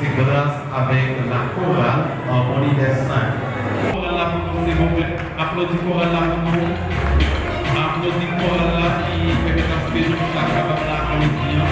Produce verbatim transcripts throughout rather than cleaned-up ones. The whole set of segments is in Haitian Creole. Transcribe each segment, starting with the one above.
Se gras avèk la koral Harmonie des Saints. Koral la pou nou, silvouplè. Aplodi koral la pou nou. Aplodi koral la ki pèmèt aske nou chak kapab la aplodi an.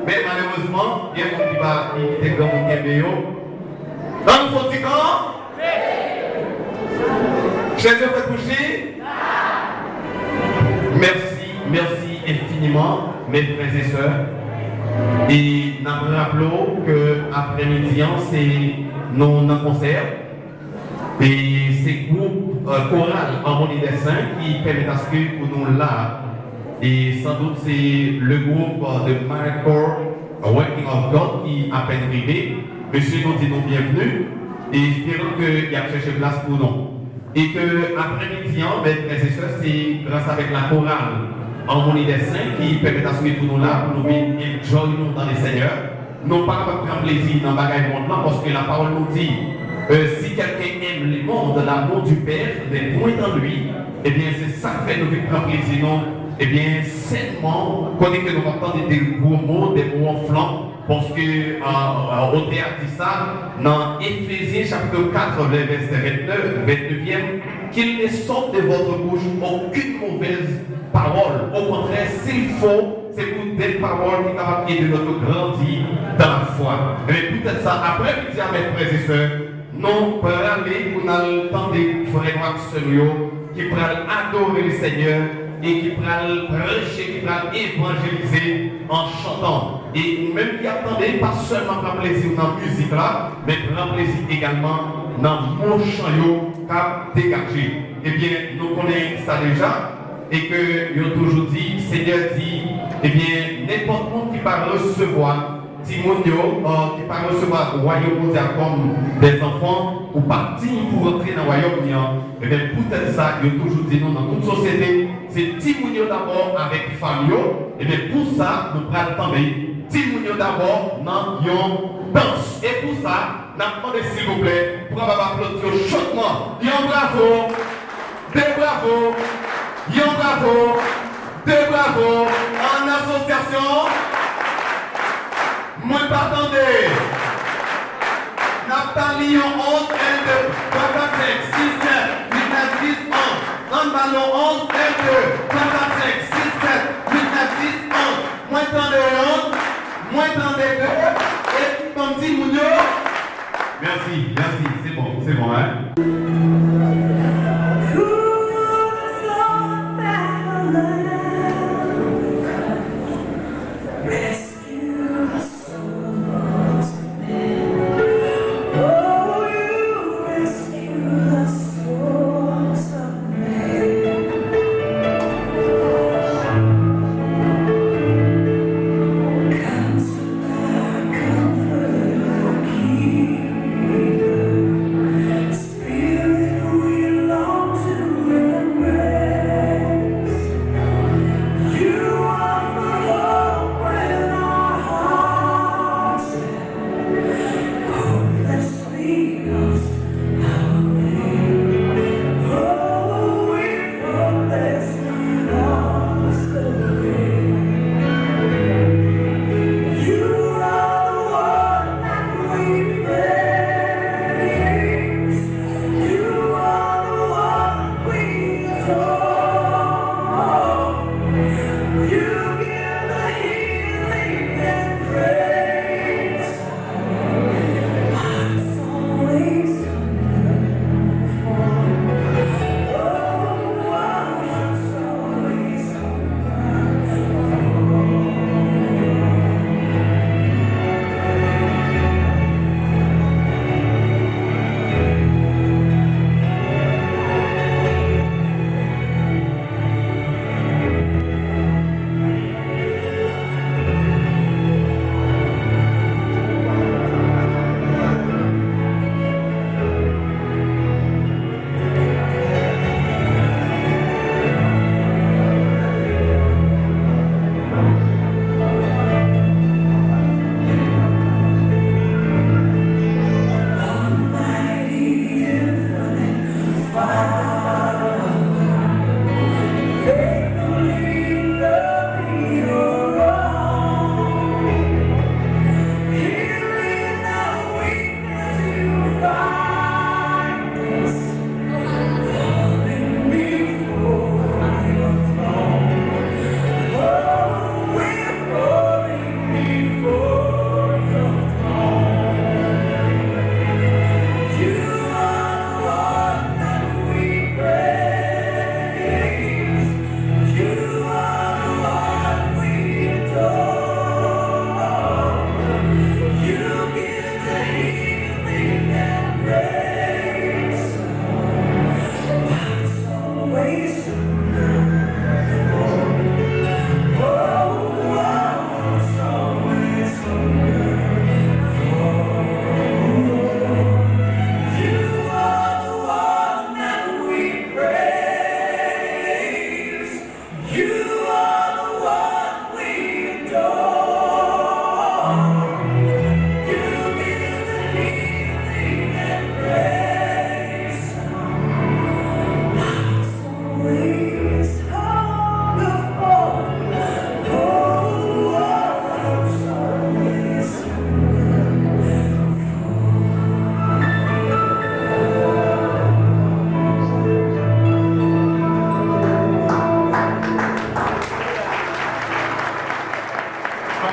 Men malerezman, gen moun ki pa, ki kite granmoun kenbe yo. Ann fè yon ti kan. Chèz yo fèt pou chire. Mèsi, mèsi enfiniman, mes frères et sœurs. E n ap raple w ke aprèmidi an, se nou nan konsè. E se gwoup, euh, koral Harmonie des Saints ki pèmèt aske pou nou la. E sandout se le groupe, euh, de Michael Working of God ki apèn rive. Mesye, nou di nou byenvni. E esperan ke y ap chèche plas pou nou. E ke aprèmidi an, mes frères et sœurs, se gras avèk la koral Harmonie des Saints ki pèmèt aske pou nou la, pou nou vin enjoy nou dans le Seigneur. Nou pa kapab pran plezi nan bagay mond lan, paske lapawòl nou di, euh, si quelqu'un aime le monde, l'amour du Père n'est point en lui. Ebyen, se sa k fè nou vin pran plezi nou, ebyen, sènman, kote ke nou p ap tande de gwo mo, de mo wonflan, paske, euh, euh, otè a di sa nan Efezyen chapit kat, vèsè vennèf, vennèvyèm, qu'il ne sorte de votre bouche aucune mauvaise parole. Au contraire, s'il faut, c'est pour des paroles qui sont capables de nous grandir dans la foi. Et poutèt sa, aprèmidi a, mes frères et sœurs, nou prale pou n al tande frè nou ak sè nou yo ki pral adore le Seigneur e ki pral preche, ki pral evanjelize an chantan. E ou menm ki ap tande, pa sèlman pran plezi w nan mizik la, men pran plezi egalman nan mo chan yo k ap degaje. Ebyen, nou konnen sa deja, e ke yo toujou di, Senyè di, ebyen, nenpòt moun ki pa resevwa timoun yo, euh, ki pa resevwa wayòm Bondye a kòm dèzanfan, ou pa diy pou rantre nan wayòm li an. Ebyen, poutèt sa, yo toujou di nou nan tout sosyete, se timoun yo dabò avèk fanmi yo. Ebyen, pou sa, nou pral tande timoun yo dabò nan yon dans. E pou sa, n ap mande, silvouplè, pou kapab aplodi yo chotman. Yon bravo, de bravo, yon bravo, de bravo, an asosyasyon. Mwen pa tande. N ap tali yon onz, en, de, twa, kat, senk, sis, sèt, uit, nèf, dis, onz. Ann ba l yon onz, en, de, twa, kat, senk, sis, sèt, uit, nèf, dis, onz. Mwen tande yon, mwen tande de, epi ban m timoun yo. Mèsi, mèsi, se bon, se bon, hein.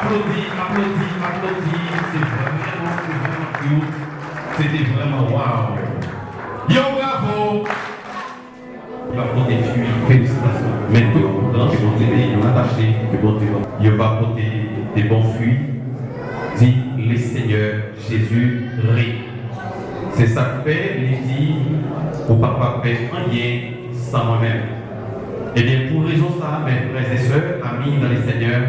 Aplodi, aplodi, aplodi. Se vrèman, se vrèman cute. Se te vrèman wow. Yon bravo. Yo va pote fwi. Felisitasyon. Men yo, ke Bondye beni, nou atache, ke Bondye beni. Yo va pote de bon fwi. Di, le Seigneur Jésus règne. Se sa k fè li di, ou pa ka fè anyen san mwen menm. Ebyen, pou rezon sa, mes frères et sœurs, amis dans le Seigneur,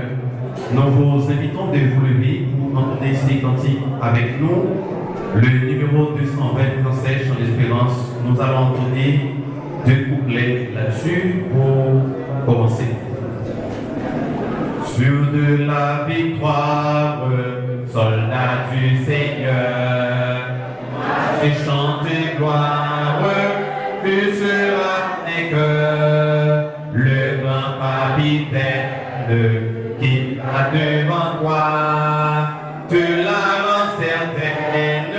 nous vous invitons de vous lever pour entonner ces cantiques avec nous. Le numéro deux cent vingt français, Chant d'Espérance, nous allons entonner deux couplets là-dessus pour commencer. Sûr de la victoire, soldat du Seigneur, et chante gloire, tu seras vainqueur, le grand capitaine qui va devant toi, tu la rends certaine,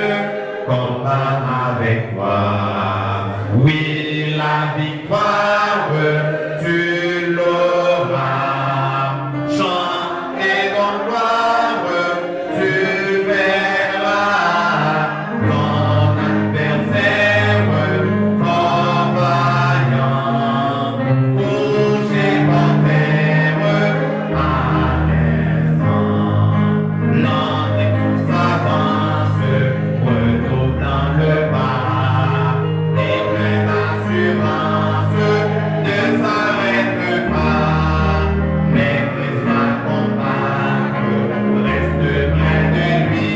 combat avec moi. Oui, la victoire, tu l'auras. Chante ton gloire, tu verras ton adversaire fort vaillant, couché par terre à l'instant. L'ennemi s'avance, redoublant le pas, et plein d'assurance ne s'arrête pas. Mais Christ va combattre, reste près de lui,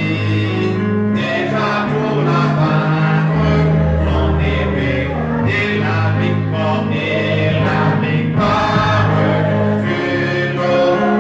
déjà pour l'abattre, son épée et la victoire, et la victoire, tu l'auras.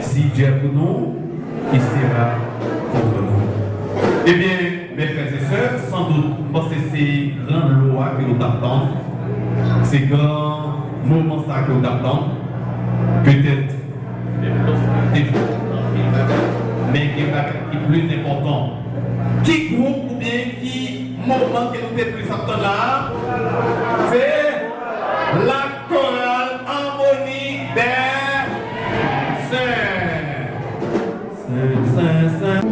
Si Dieu est pour nous, qui sera contre nous? Ebyen, mes frères et sœurs, san dout, m panse se gran lo a ke nou t ap tann, se gran moman sa ke nou t ap tann, petèt, men gen bagay ki plis enpòtan. Ki gwoup oubyen ki moman ke nou te plis ap tann la a? Se la Chorale Harmonie des Saints. Saints, saints, saints.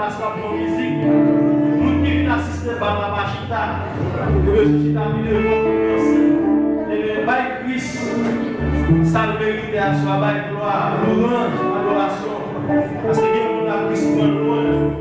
Aswè ap fè mizik, moun ki vin asiste bal la pa chita. Ou bezwen chita pi devan pou danse. Ebyen, bay Kris sa l merite aswè, bay glwa, lwanj, adorasyon. Paske gen moun la Kris pran lwanj.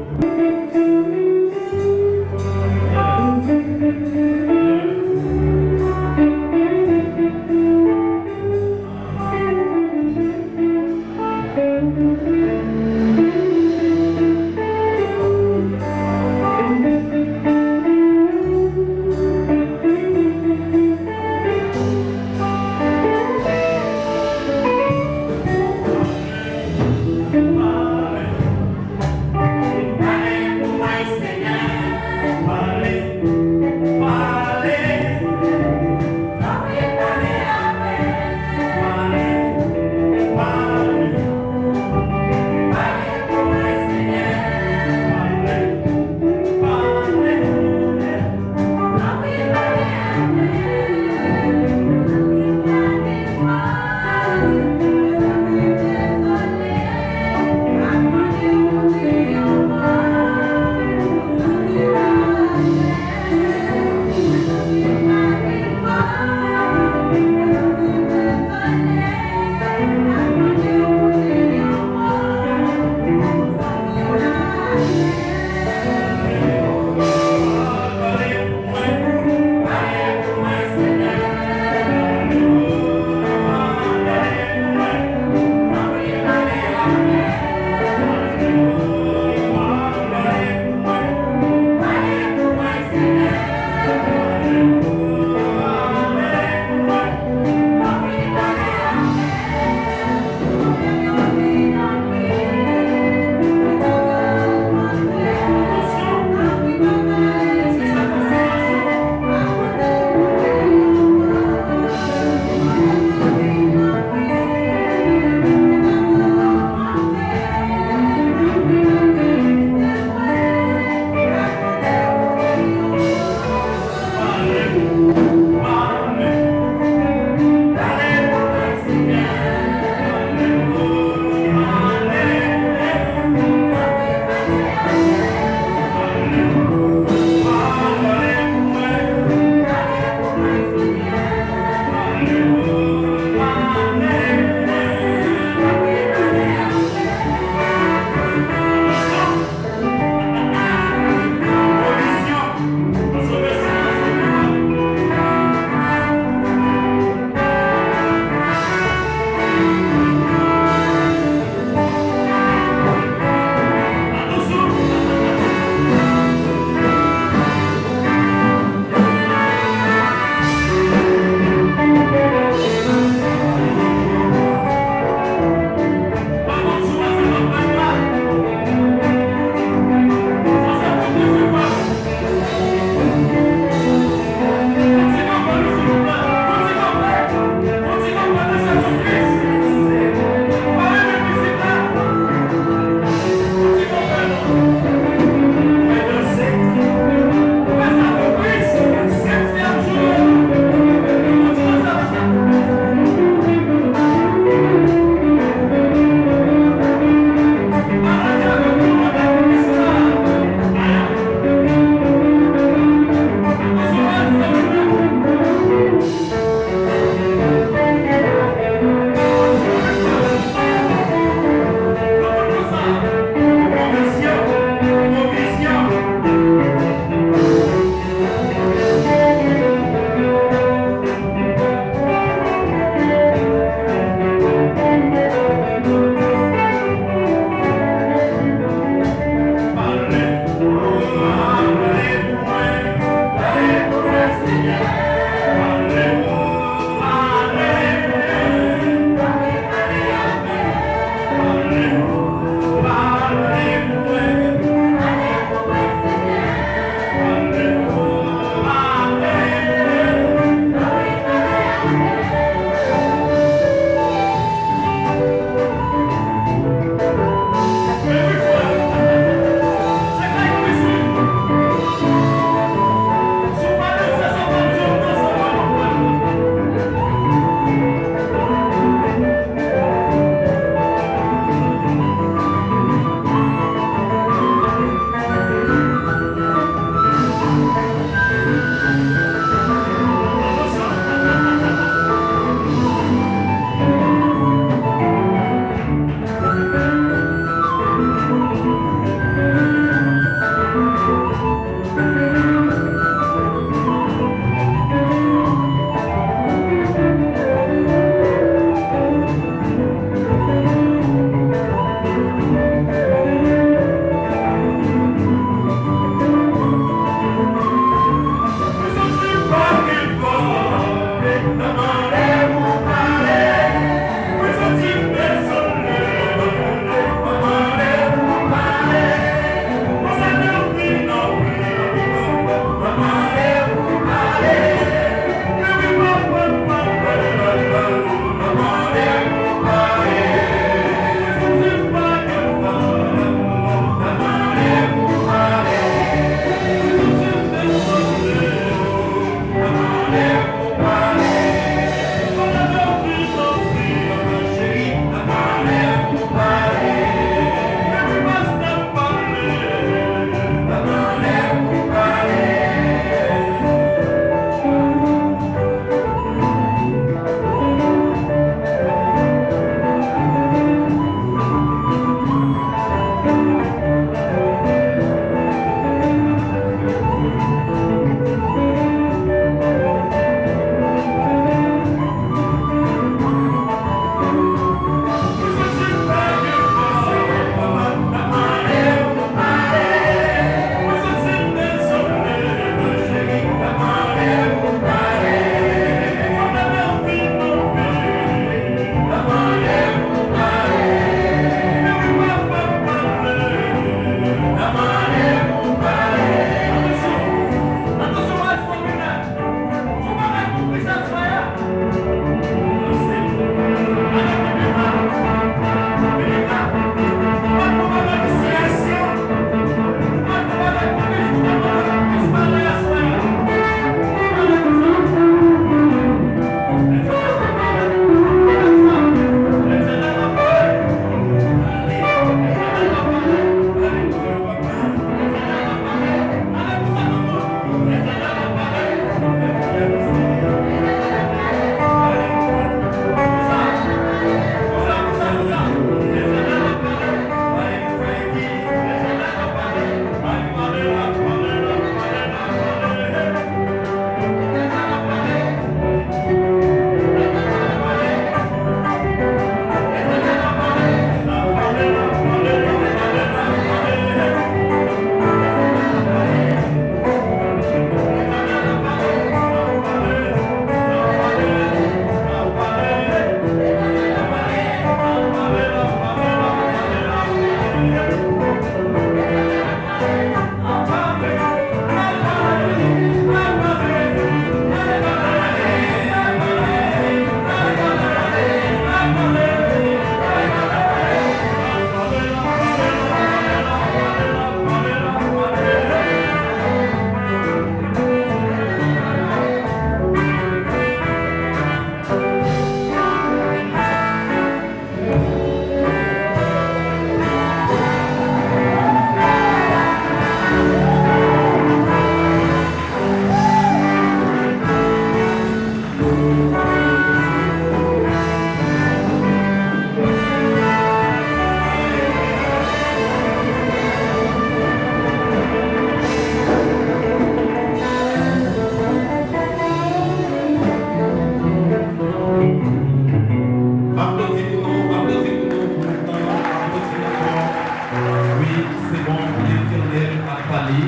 Se bon, Letènèl ap pale.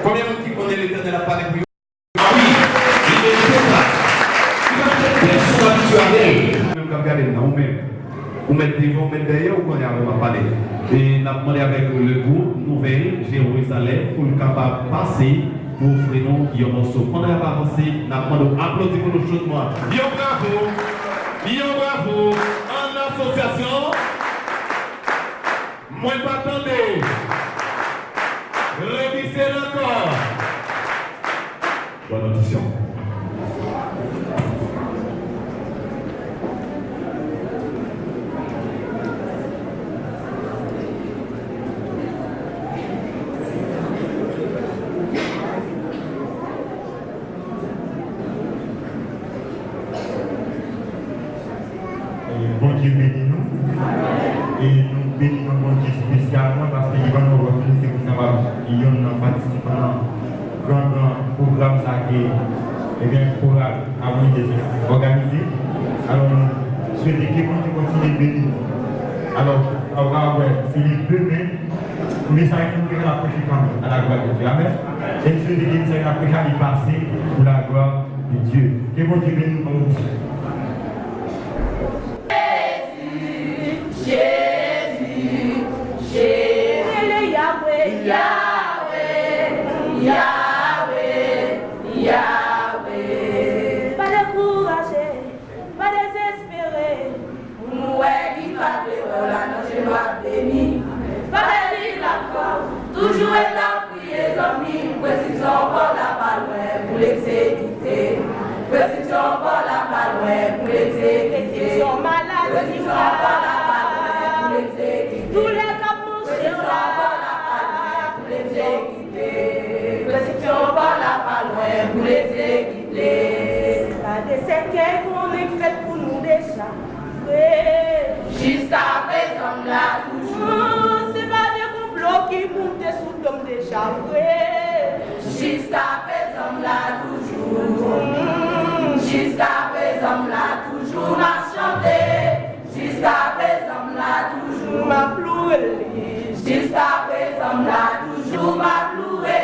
Konbyen moun ki konnen Letènèl ap pale pou yo? Ah wi, li merite sa. Li pa fè pèsonn abitye avè l. Ou menm k ap gade m nan, ou menm. Ou mèt devan, ou mèt dèyè, ou konnen avè m ap pale. E n ap mande avèk le gwoup Nouvèl Jerizalèm pou l kapab pase pou ofri nou yon mòso. Pandan y ap avanse, n ap mande w aplodi pou nou chaudman. Yon bravo! Yon bravo! An asosyasyon, mwen pa tande. Rebise l ankò. Bòn odisyon. E Bondye beni nou. E nou beni nan Bondye espesyalman paske li ban nou opòtinite pou n kapab youn nan patisipan nan gran, gran pwogram sa ke, ebyen, koral Amouri de Dye òganize. Alò, nou swete ke Bondye kontinye beni nou. Alò, ou ka wè, se li demen, mesaj nou deja ap preche kanmenm, à la gloire de Dieu. Amèn. E nou swete ke mesaj n ap preche a li pase pour la gloire de Dieu. Ke Bondye beni nou, ban nou Jezi, Jezi, Jezi. Rele Yahweh, Yahweh, Yahweh, Yahweh. Pa dekouraje, pa dezespere. Moun ou wè ki pa vle wè w la nan je w ap beni. Pa pèdi lafwa w, toujou ret ap priye zanmi m. Preskripsyon pa w la pa lwen pou l egzekite. Preskripsyon pa w la pa lwen pou l egzekite. Preskripsyon maladi. Preskripsyon pa w la pa lwen pou l egzekite. Doulè k ap manje w la. Preskripsyon pa w la pa lwen pou l egzekite. Preskripsyon pa w la pa lwen pou l egzekite. Se pa de sèkèy konnen k fèt pou nou deja vre. Jiskaprezan m la toujou. Se pa de konplo ki moute sou do m deja vre. Jiskaprezan m la toujou. Jiskaprezan m la toujou, m ap chante. Jiskaprezan m la toujou, m ap louwe li. Jiskaprezan m la toujou, m ap louwe.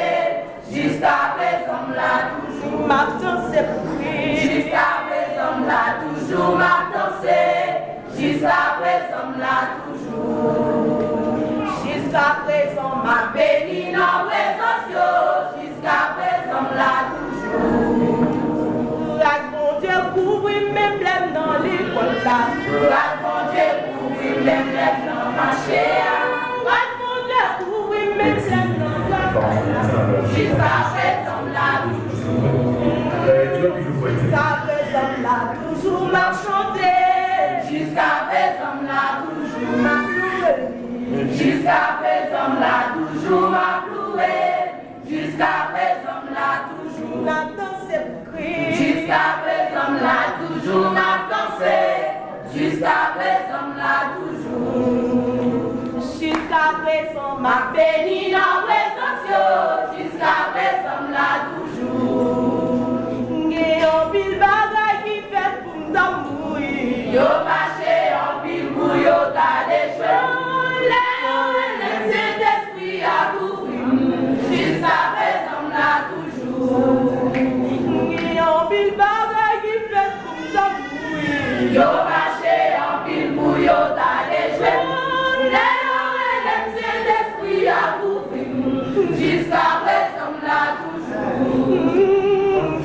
Jiskaprezan m la toujou, m ap danse pou Kris. Jiskaprezan m la toujou, m ap danse. Jiskaprezan m la toujou. Jiskaprezan m ap beni nan prezans yo. Jiskaprezan m la toujou. Gras Bondye kouvri m menm lè m nan lekòl la. Gras Bondye kouvri m menm lè m nan mache a. Gras Bondye kouvri m menm lè m nan travay la. Jiskaprezan m la toujou. Jiskaprezan m la toujou, m ap chante. Jiskaprezan m la toujou, m ap louwe li. Jiskaprezan m la toujou, m ap louwe. Jiskaprezan m la toujou, m ap danse pou Kris. Jiskaprezan m la toujou, m ap danse. Jiskaprezan m la toujou. Jiskaprezan m ap beni nan prezans yo. Jiskaprezan m la toujou. Gen anpil bagay ki fèt pou m ta mouri. Yo mache anpil pou yo ta dechwe m. Lè yo rele m, Sentespri a kouvri m. Jiskaprezan m la toujou. Gen anpil bagay ki fèt pou m ta mouri. Yo mache anpil pou yo ta dechwe m. Lè yo rele m, Sentespri a kouvri m. Jiskaprezan m la toujou.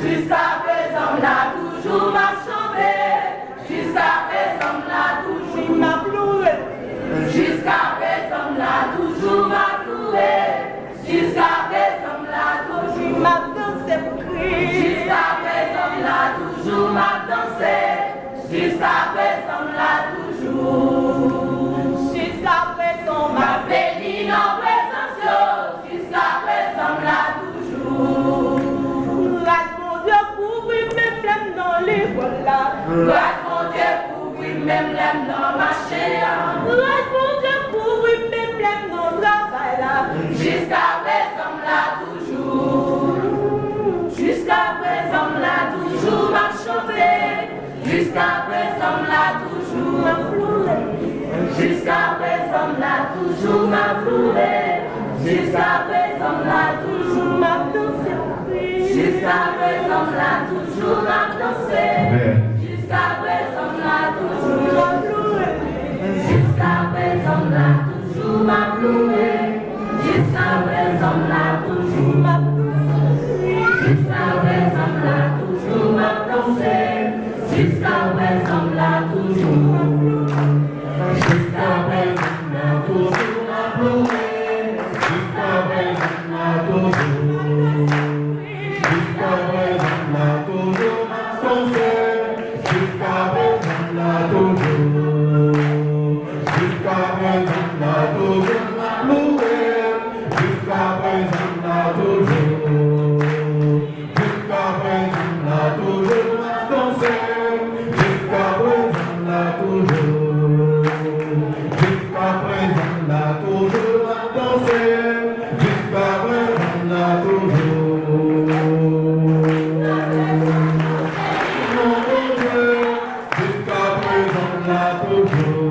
Jiskaprezan m la toujou, m ap chante. Jiskaprezan m la toujou, m ap louwe. Jiskaprezan m la toujou, m ap louwe. Jiskaprezan m la toujou, m ap danse pou Kris. Jiskaprezan m la toujou, m ap danse. Jiskaprezan m la toujou. Jiskaprezan m ap beni nan prezans yo. Jiskaprezan m la toujou. Gras Bondye kouvri m menm lè m nan lekòl la. Gras Bondye kouvri m menm lè m nan mache a. Gras Bondye kouvri m menm lè m nan travay la. Jiskaprezan m la toujou. Jiskaprezan m la toujou, m ap chante. Jiskaprezan m la toujou, m ap louwe. Jiskaprezan m la toujou, m ap louwe. Jiskaprezan m la toujou m ap danse. Jiskaprezan m la toujou m ap danse. Amen. Jiskaprezan m la toujou m ap louwe. Jiskaprezan m la toujou m ap louwe. Jiskaprezan m la toujou m ap louwe. Jiskaprezan m la toujou m ap danse. Jiskaprezan m la toujou m ap louwe. Jiskaprezan m la toujou m ap louwe. Jiskaprezan m la toujou. Jiskaprezan m la toujou m ap danse. Jiskaprezan m la toujou. Jiskaprezan m la toujou m ap louwe. Jiskaprezan m la toujou. Jiskaprezan m la toujou m ap danse. Jiskaprezan m la toujou. Jiskaprezan m la toujou m ap danse. Jiskaprezan m la toujou. Non, Bondye. Jiskaprezan m la toujou.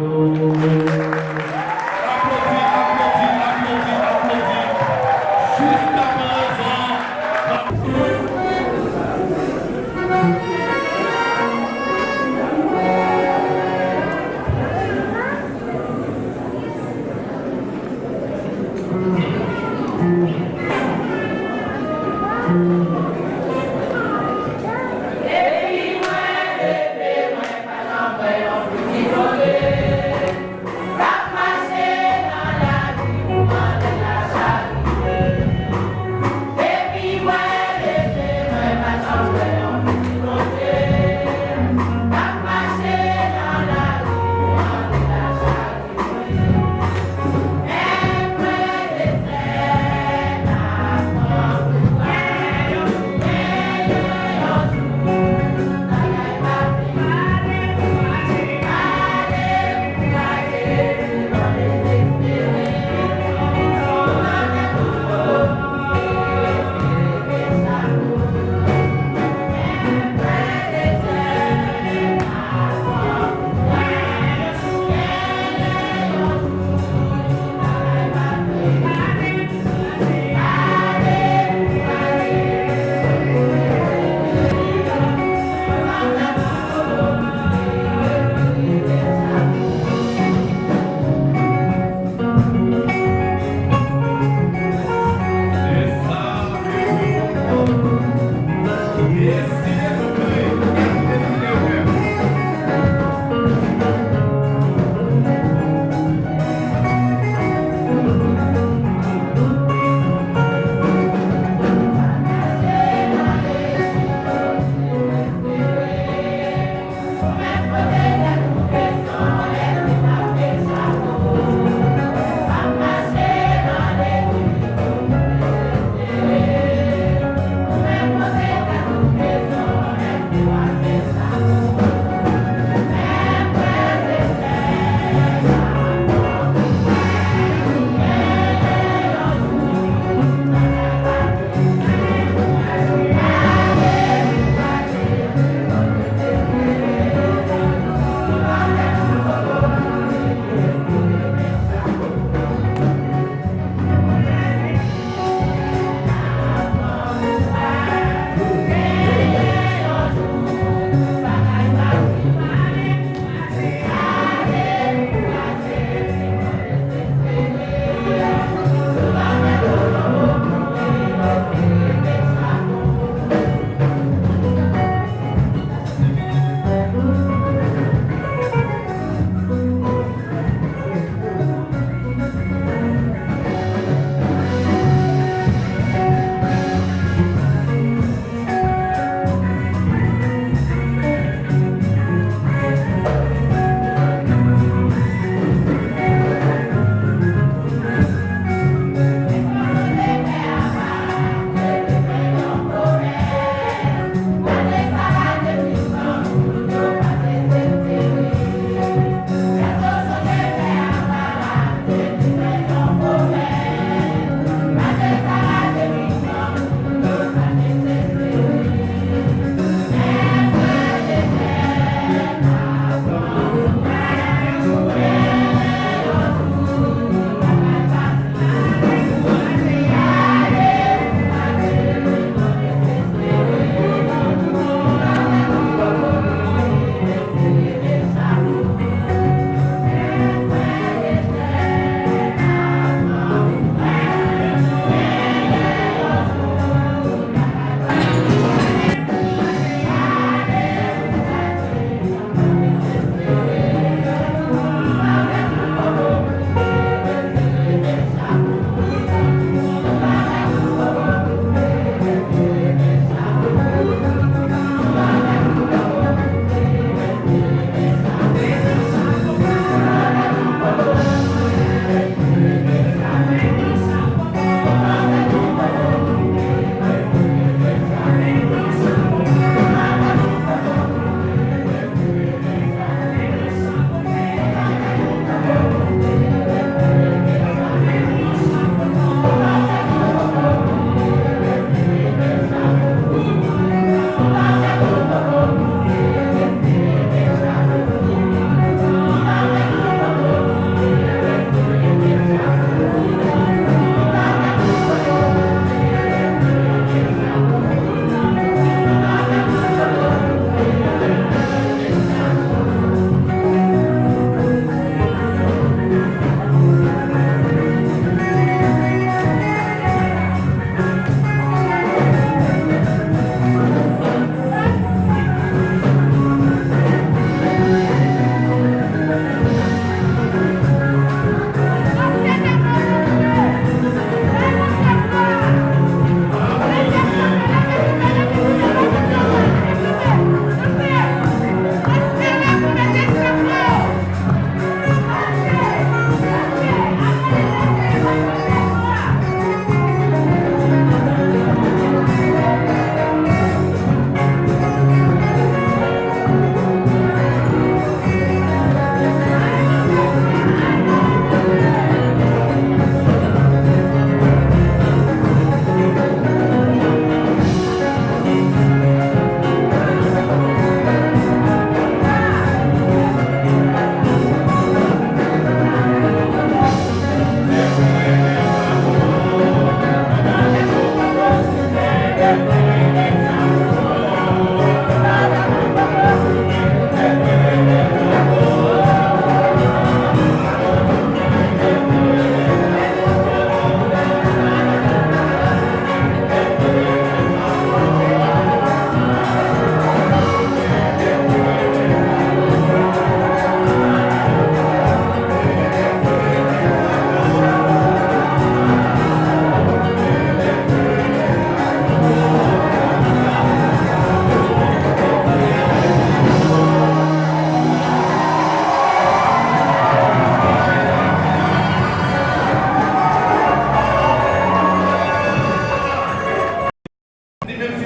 Aplodi, aplodi, aplodi, aplodi. Jiskaprezan.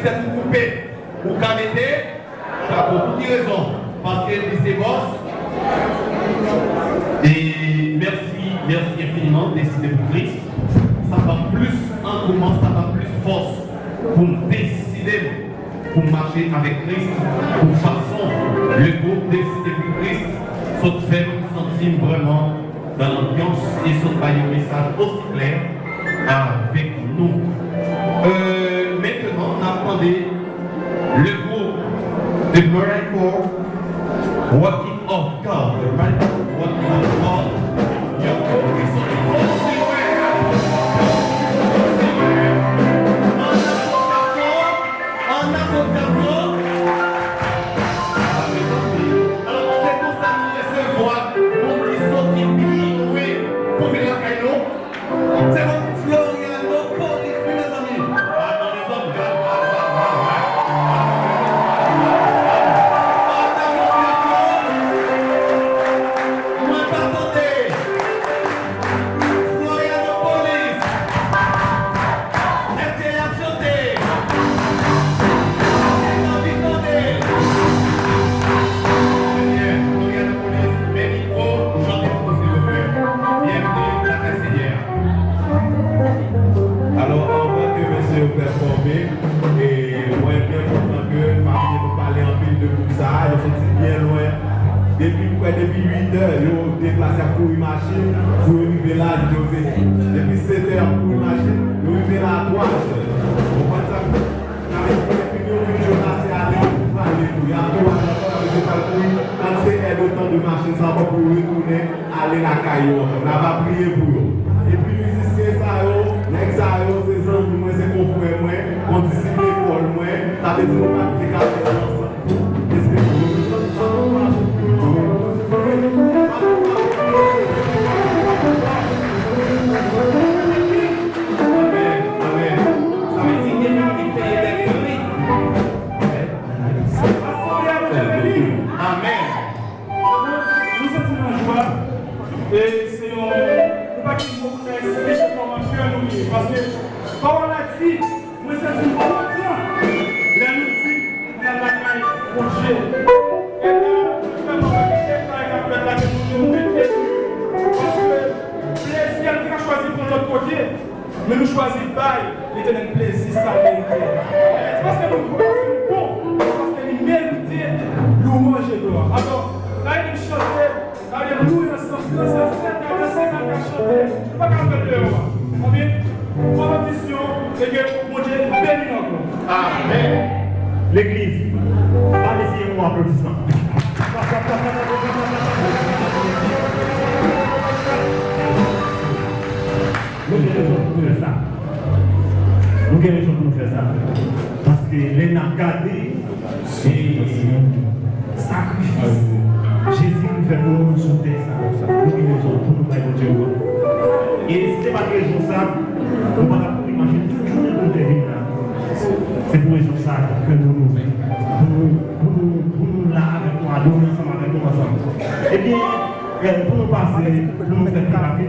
Tèt ou koupe, ou ka mete chapo. Pou ki rezon? Paske li se bòs. E mèsi, mèsi enfiniman, Deside pou Kris. Sa ban m plis angouman, sa ban m plis fòs pou m deside m pou m mache avèk Kris, pou fason le gwoup Deside pou Kris sot fè m santi m vrèman nan lanbyans e sot bay yon mesaj osi klè avèk nou. Euh, mentnan, n ap mande le gwoup de Miracle Working of God, the Miracle Working of God, yon gwoup ki soti osi lwen, osi lwen, an asosiyasyon, an asosiyasyon. Alò, se konsa nou resevwa moun ki soti pi lwen pou vin lakay nou. Se pou Florianopolis, wi, mezanmi. Atann, mezanmi. Mwen pa tande. Florianopolis. Èske y ap chante? Èske n anvi tande? Senyè, Florianopolis, men mikwo, chante pou nou, silvouplè. Byenveni lakay Senyè a. Alò, anvan ke mesye yo pèfòme, e mwen byen kontan ke m pa vin pou pale anpil de gwoup sa a, yo soti byen lwen. Depi, m kwè, depi uit è, yo deplase ap kouri machin pou yo rive la, Jose. Depi sèt è, y ap kouri machin, yo rive la a twa è. Ou konprann sa? Sa vle di, depi yo vin jodi a, se ale yo pral kouri. Y ap tou ale ankò, sa vle di, yo pral kouri. Kantite èdtan de machin sa ankò pou yo retounen ale lakay yo ankò. N ap priye pou yo. Epi mizisyen sa yo, nèg sa yo, se zanmi mwen, se konfrè mwen, yon disip lekòl mwen, sa vle di nou pa t te ka fè ansanm. Amèn, amèn. Sa vle di, gen moun ki peye dèt li. Amèn. Nou santi nou an jwa. E se yon, nou pa gen mo pou nou eksprime kòman kè nou ye. Paske pawòl la di, mwen santi m kontan lè nou di n al lakay Bondye. E la, nou fè mwen wè gen detay k ap fèt la ke nou, nou mete. Paske plezi a, nou te ka chwazi pran lòt kote. Men nou chwazi bay Letènèl plezi sa l merite. Se paske nou bon, se paske nou bon, se paske li merite lwanj e glwa. Alò, gade m chante, gade m louwe ansanm, danse, sèt a danse, sa ka chante, nou pa ka fè deyò a. Konbyen? Bon benediksyon, e ke Bondye beni nou ankò. Amèn. Legliz, ba mesye yon aplodisman. Nou gen rezon pou nou fè sa. Nou gen rezon pou nou fè sa. Paske lè n ap gade, se sakrifis Jezi Kris fè pou nou sou tè sa. Nou gen rezon pou nou bay Bondye glwa. E si se pa t rezon sa, nou pa t ap kouri mache tout jounen pou nou te vin la. Se pou rezon sa ke nou louvri. Pou nou, pou nou, pou nou la avèk nou, adore ansanm avèk nou ansanm. Ebyen, eh, pou nou pase, pou nou fè pi rapid.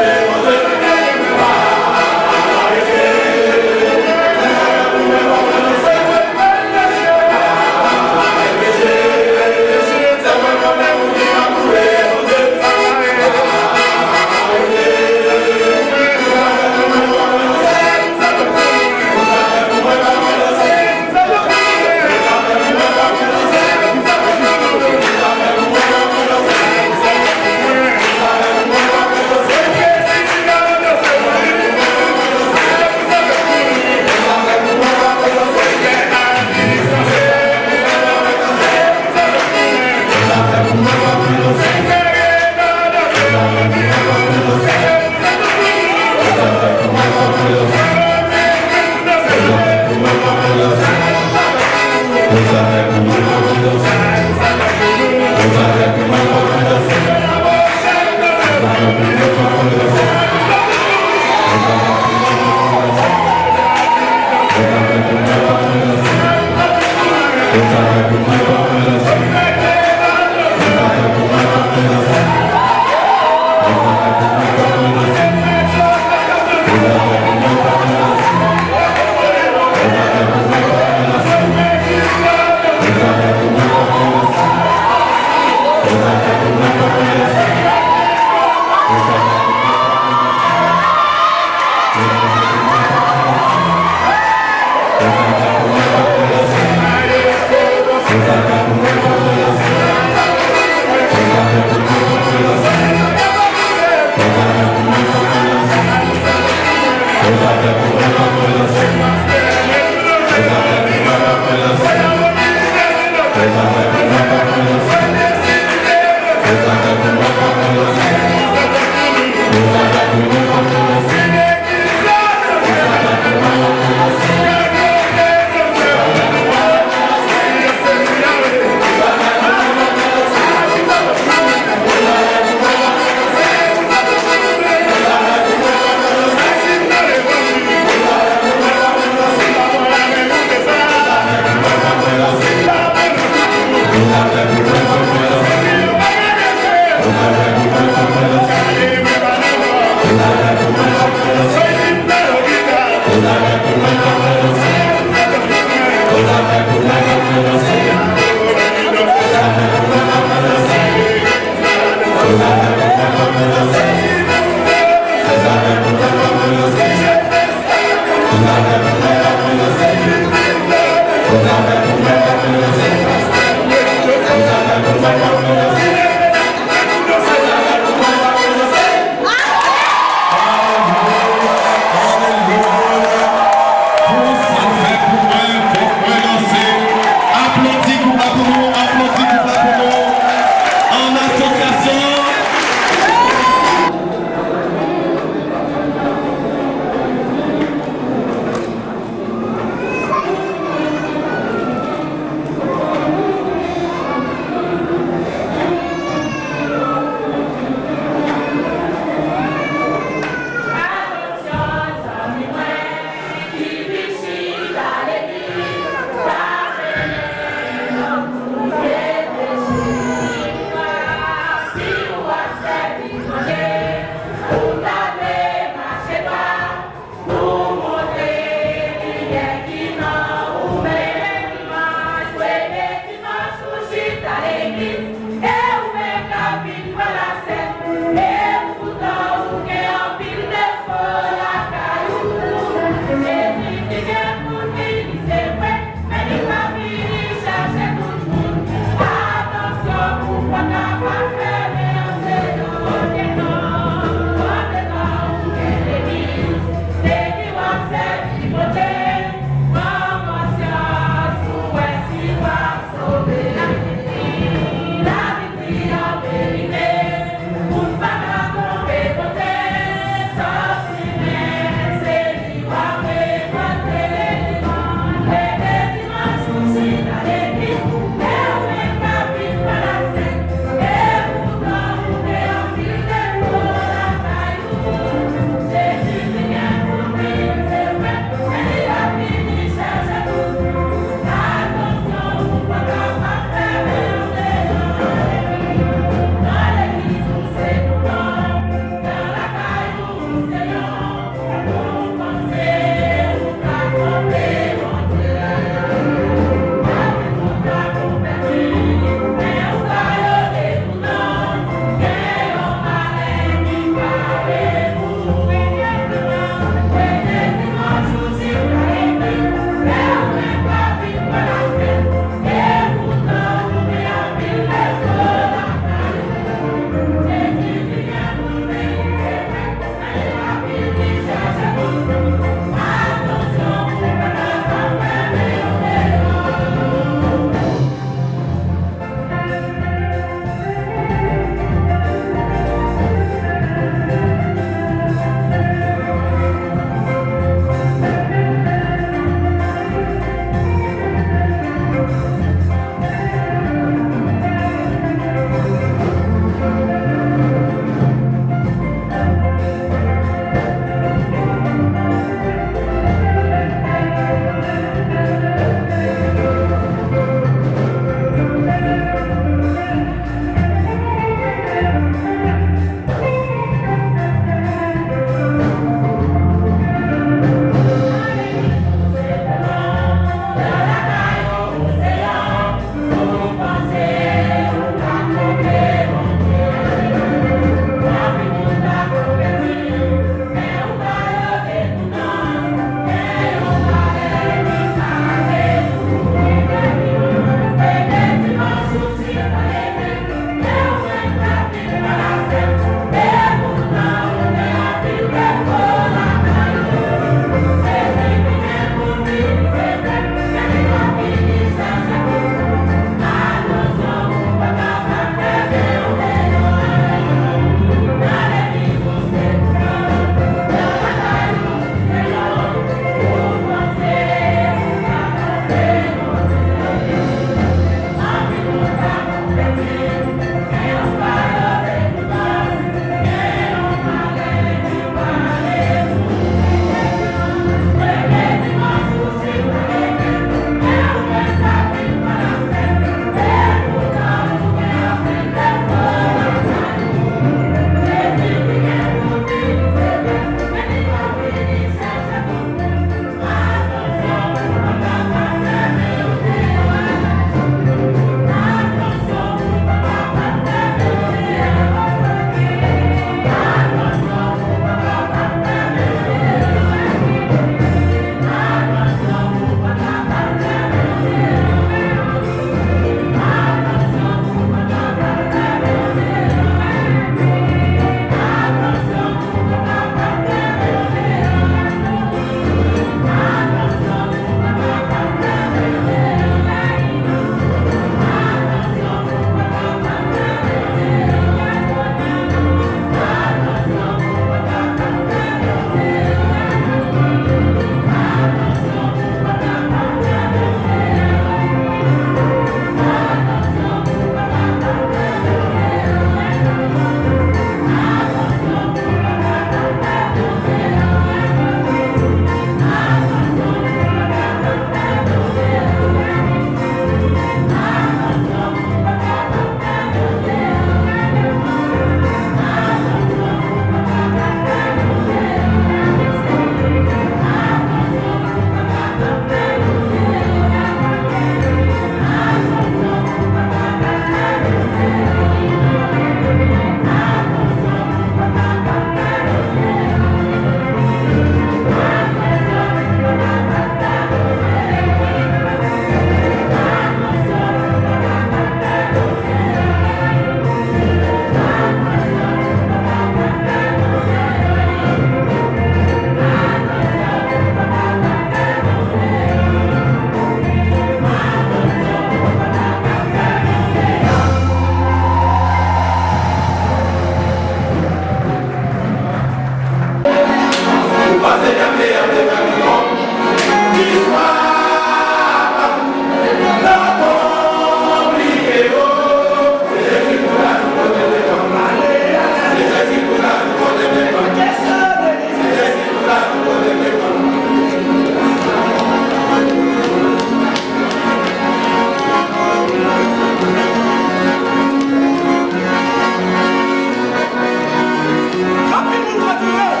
Anpil moun konn rive,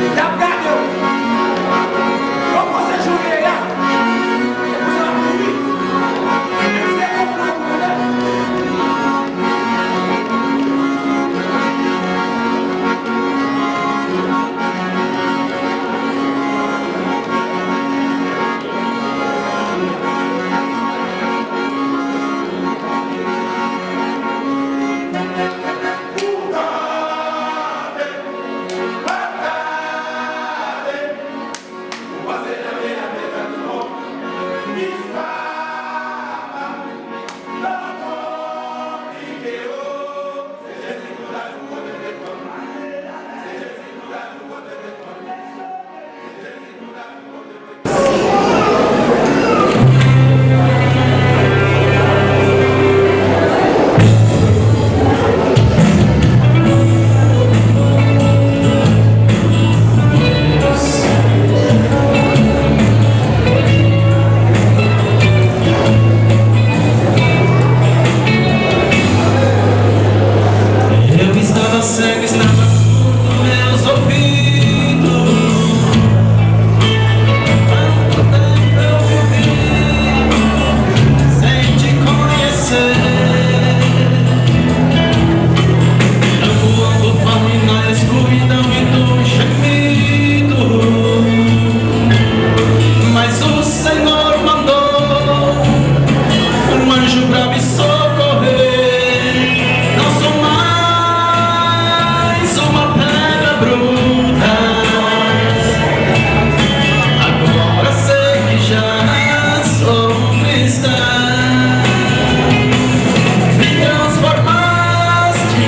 y ap gade w. Yo panse jounen la, e pou sa w ap mouri. Men se konplo pou konnen. Eu estava cego, estava surdo, meus ouvidos. Quanto tempo eu vivi sem te conhecer? Ando órfão e na escuridão e do gemido. Mas o Senhor mandou um anjo pra me socorrer. Não sou mais uma pedra bruta. Agora sei que já sou um cristão. Me transformaste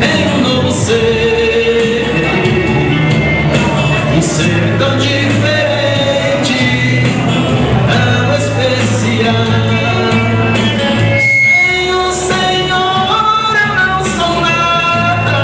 em um novo ser. Um ser tão diferente, tão especial. Sem o Senhor eu não sou nada.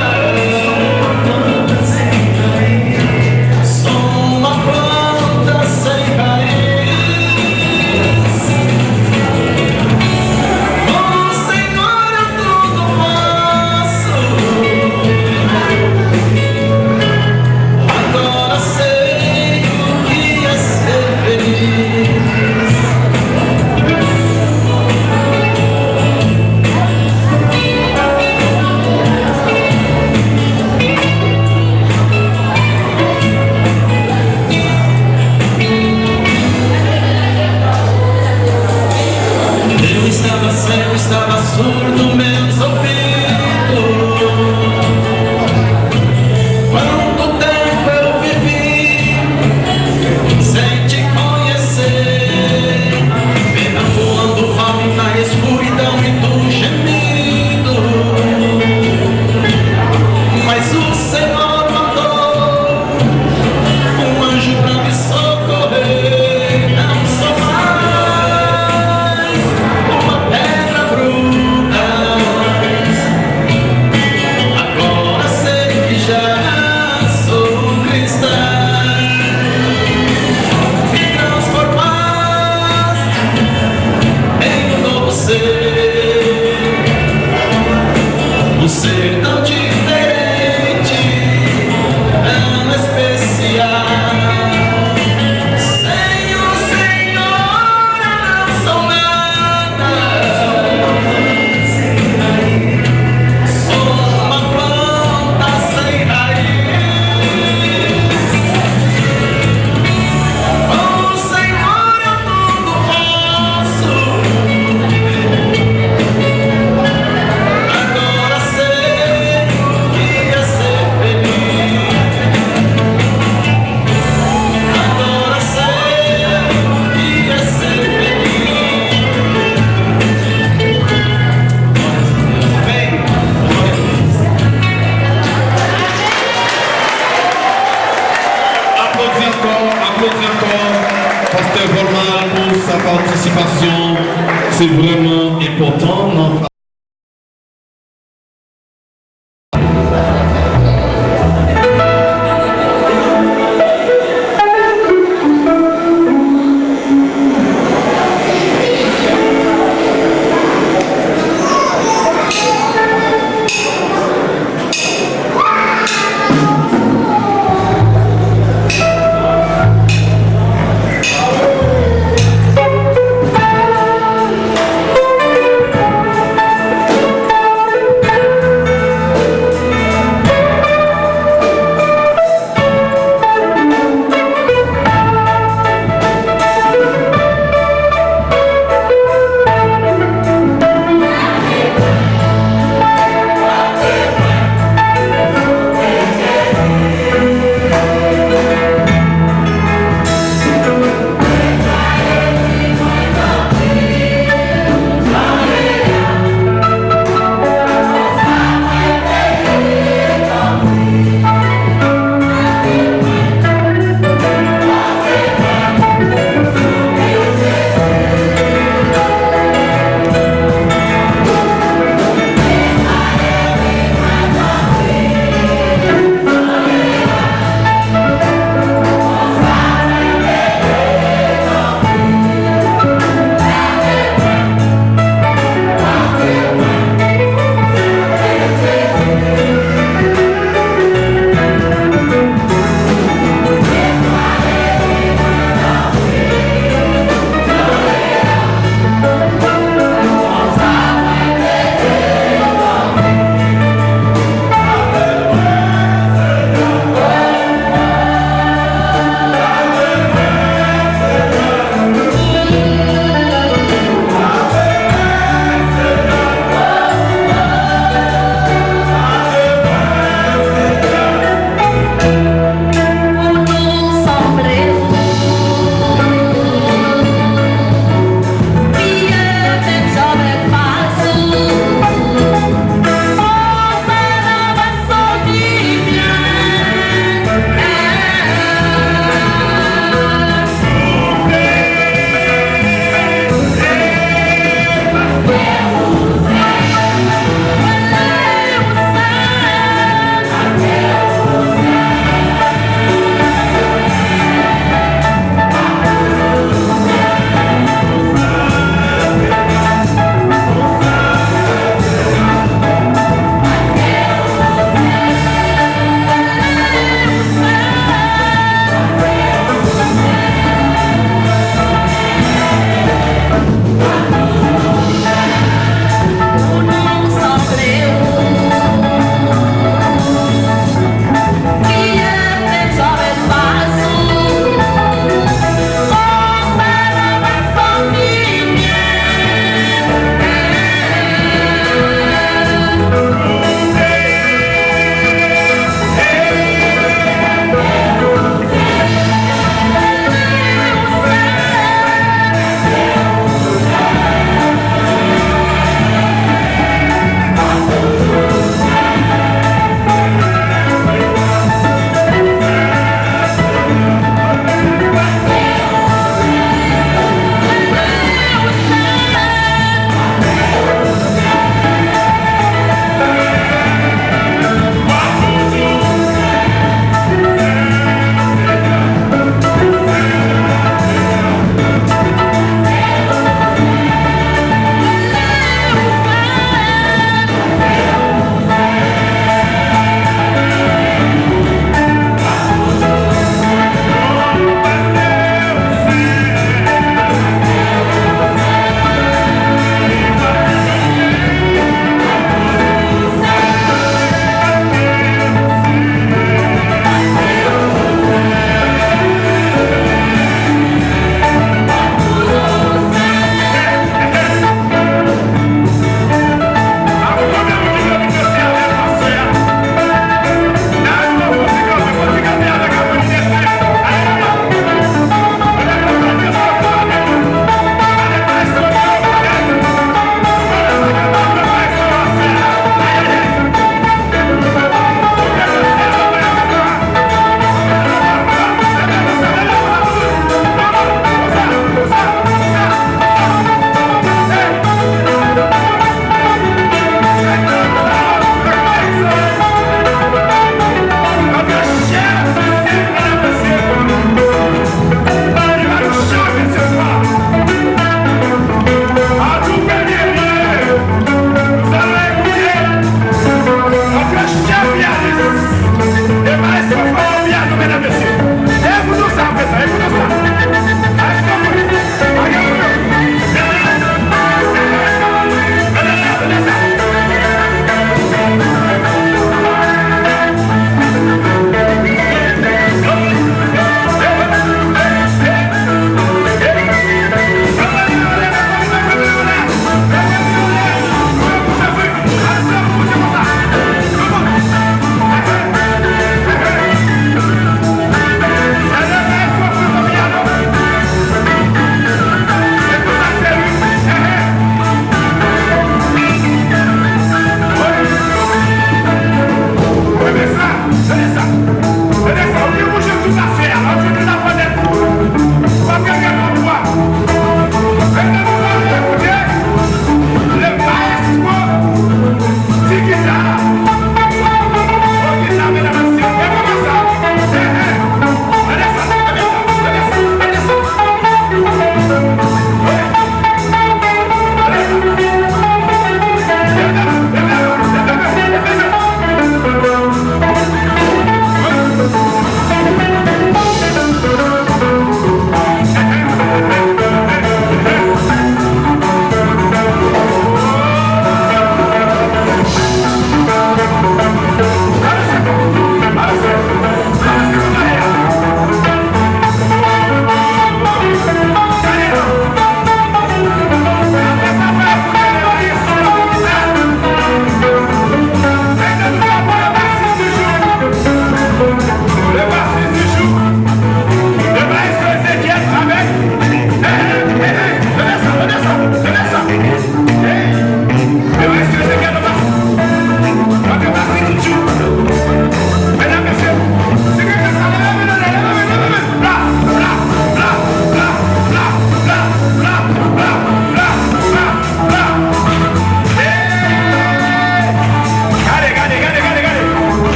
Patisipasyon, se vrèman enpòtan nan